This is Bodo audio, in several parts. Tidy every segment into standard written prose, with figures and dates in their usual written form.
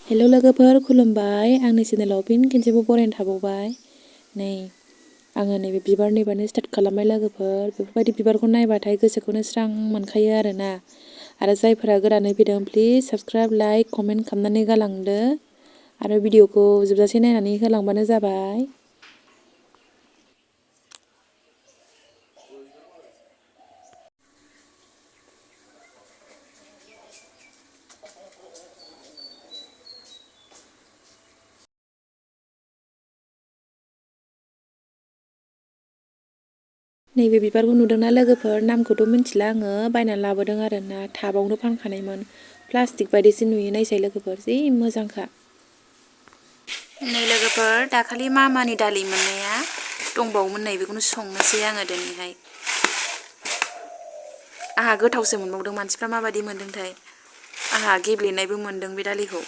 हेल' लोगोफोर खुलुमबाय आंनि चेनेलाव फिन खेनसेबो बरायना थाबावबाय। नै आङो नैबे बिबारनिफ्रायनो स्टार्ट खालामबाय लोगोफोर। बेफोरबायदि बिबारखौ नायबाथाय गोसोखौनो स्रां मोनखायो आरोना। आरो जायफोरा गोदानै फैदों प्लिज साबस्क्राइब लाइक कमेन्ट खालामनानै गालांदो आरो भिडिअखौ जोबजासे नायनानै होलांबानो जाबाय। नैबे बिबारखौ नुदोंना लोगोफोर? नामखौथ' मिन्थिला आङो, बायनानै लाबोदों आरोना। टाबावनो फानखानायमोन, प्लास्टिक बायदिसो नुयो नायसाय लोगोफोर, जि मोजांखा। नै लोगोफोर दाखालि मामानि दालि मोननाया दंबावोमोन, नै बेखौनो संनोसै आङो दिनैहाय। आंहा गोथावसो मोनबावदों, मानसिफ्रा माबायदि मोन्दोंथाय। आंहा गेब्लेनायबो मोन्दों बे दालिखौ।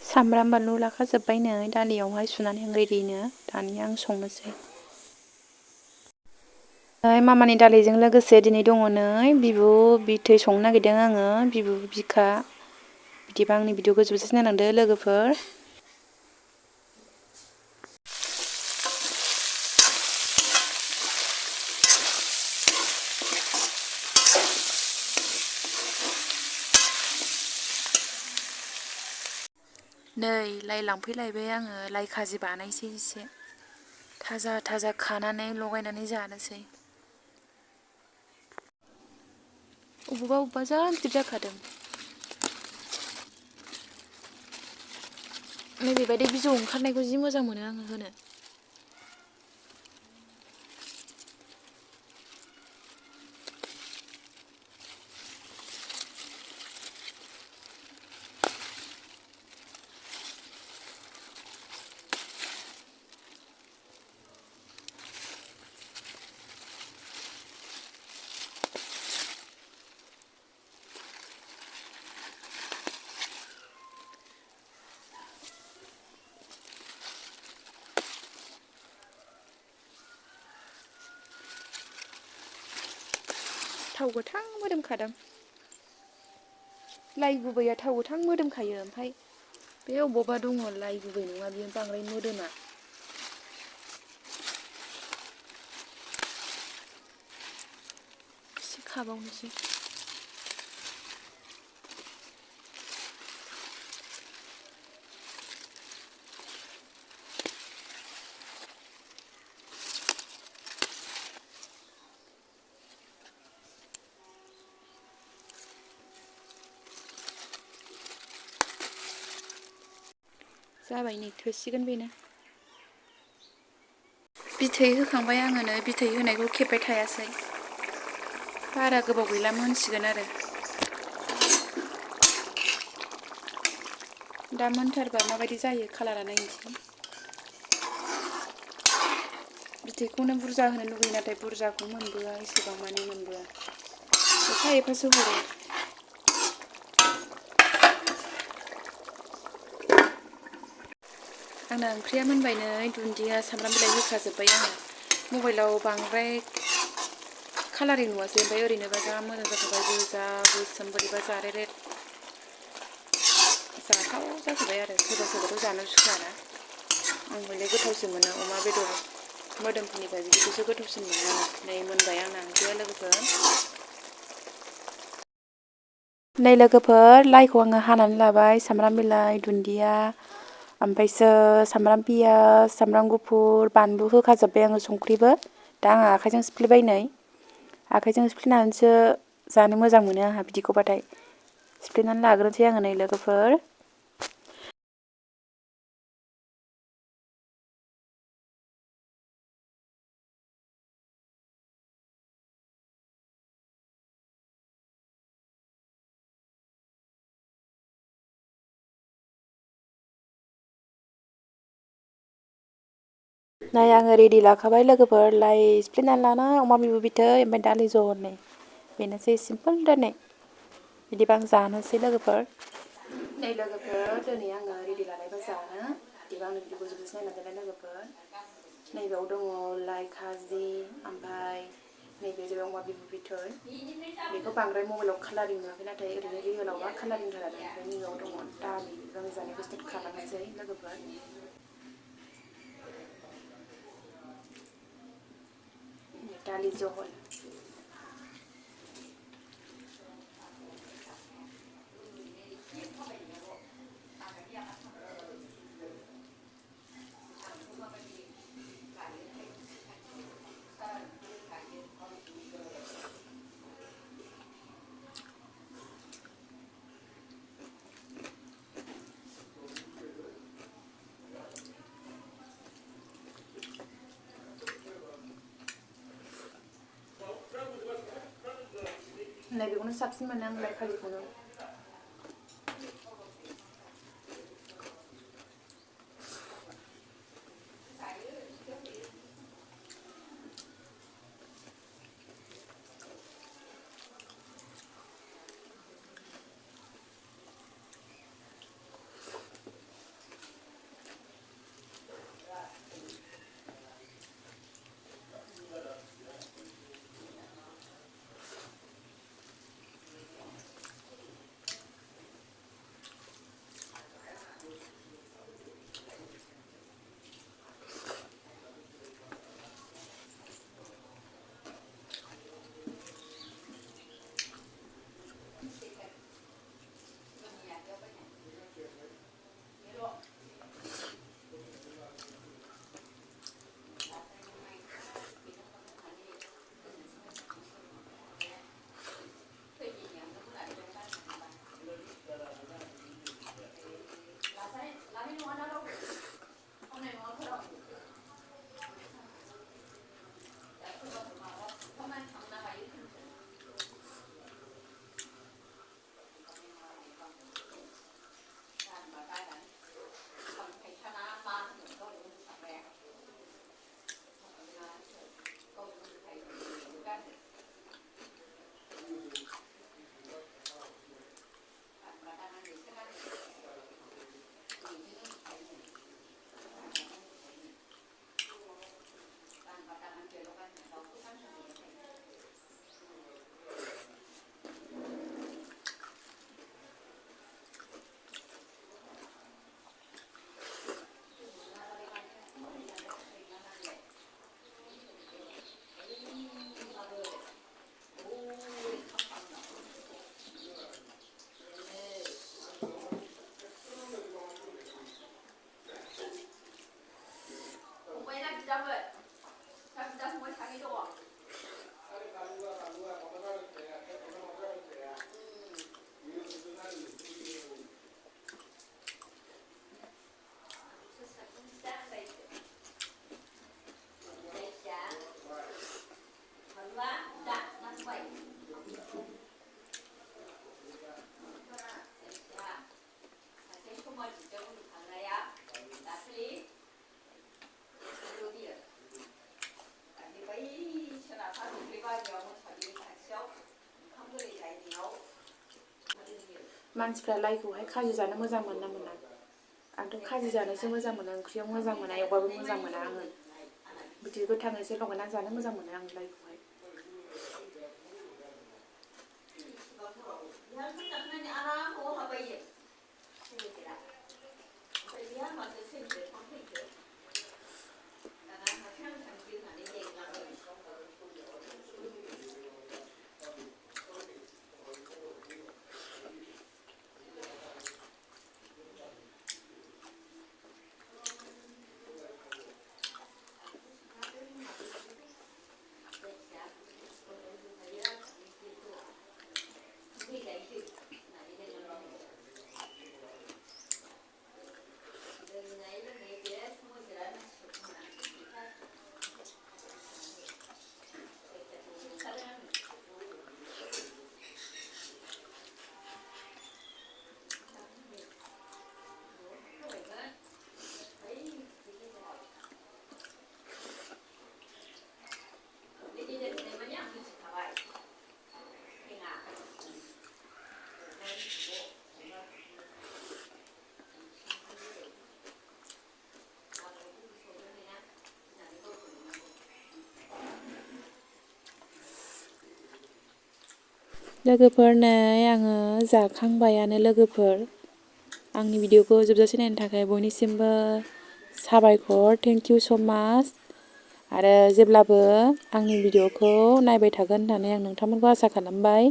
सामब्राम बानलु लाखाजोब्बाय नै दालियावहाय सुनानै रेडिनो। दानिया आं संनोसै। मामानि दालिजों लोगोसे दिनै दङ नै बिबु बिथै संनो नागिरदों आङो, बिबु बिखा। बिदिबा आंनि भिडिअखौ जोबजासे नायलांदो लोगोफोर। नै लाइ लांफैलायबाय आङो, लाइ खाजि बानायसै एसे। थाजा थाजा खानानै लगायनानै जानोसै। अबेबा अबेबा जा गिदिर जाखादों। नै बेबायदि बिजौ ओंखारनायखौ जि मोजां मोनो आङो होनो। थाव गोथां मोदोमखादों। लाइ गुबैया थाव गोथां मोदोमखायो, ओमफ्राय बे अबावबा दङ लाइ गुबै नङा, बेयो बांद्राय मोदोमा। एसे खाबावनोसै। जाबाय नै थोसिगोन बेनो। बिथै होखांबाय आङो नै, बिथै होनायखौ खेबबाय थायासै। बारा गोबाव गैला मोनसिगोन आरो। दा मोनथारबा माबायदि जायो कालारा नायनोसै। बिथैखौनो बुरजा होनो लुगैयो, नाथाय बुरजाखौ मोनबोआ, एसेबां मानि मोनबोआ। एफा एफासो हरो। आंना ओंख्रिया मोनबाय नै, दुन्दिया सामब्राम बिलाइ होखाजोब्बाय आङो। मबाइलाव बांद्राय कालारिं नुवासै, ओमफ्राय ओरैनोबा जा मोजां जाथारबाय, गोजा गोसोम बोरैबा जारेरे। जाथाव जाजोब्बाय आरो, सोरबा सोरबाथ' जानो सुखुवाना। आं हयले गोथावसो मोनो अमा बेदर मोदोमफोरनिफ्राय बिदिखौसो गोथावसिन मोनो आङो। नै मोनबाय आंना ओंख्रिया लोगोफोर। नै लोगोफोर लाइखौ आङो हानानै लाबाय, सामब्राम बिलाइ, दुन्दिया, ओमफ्रायसो सामब्राम पियाज, सामब्राम गुफुर, बानलु होखाजोब्बाय आङो, संख्रिबो। दा आङो आखाइजों सिफ्लेबाय नै। आखाइजों सिफ्लेनानैसो जानो मोजां मोनो आंहा बिदिखौबाथाय। सिफ्लेनानै लाग्रोनोसै आङो नै लोगोफोर। नै आङो रेडि लाखाबाय लोगोफोर, लाइ सिफ्लेनानै लानाय, अमा बिबु बिथै, ओमफ्राय दालि जहल नै। बेनोसै सिम्पोल दिनै। बिदिबा आं जानोसै लोगोफोर। नै लोगोफोर दिनै आङो रेडि लालायबाय जानो। बिदिबा आंनि भिडिअखौ जोबजासे नायलांदोलाय लोगोफोर। नैबेयाव दङ लाइ खाजि, ओमफ्राय नैबे जाबाय अमा बिबु बिथै बेखौ बांद्राय मबाइलाव कालारिं नुवाखै नाथाय ओरैनो रियेलावबा कालारिं थारानो ओमफ्राय नैयाव दङ दालि आं जानायखौ स्टार्ट खालामनोसै लोगोफोर दालि जहल नैबेखौनो साबसिन मोनो आं लाइ खारिखौनो मानसिफ्रा लाइखौहाय खाजि जानो मोजां मोनो ना मोना आंथ' खाजि जानोसो मोजां मोनो ओंख्रियाव मोजां मोना एवबाबो मोजां मोना आङो बिदि गोथाङैसो लगायनानै जानो मोजां मोनो आं लाइखौहाय लोगोफोर नै आङो जाखांबायानो लोगोफोर। आंनि भिडिअखौ जोबजासे नायनो थाखाय बयनिसिमबो साबायखर, थेंक इउ स' माच। आरो जेब्लाबो आंनि भिडिअखौ नायबाय थागोन होननानै आं नोंथांमोनखौ आसा खालामबाय।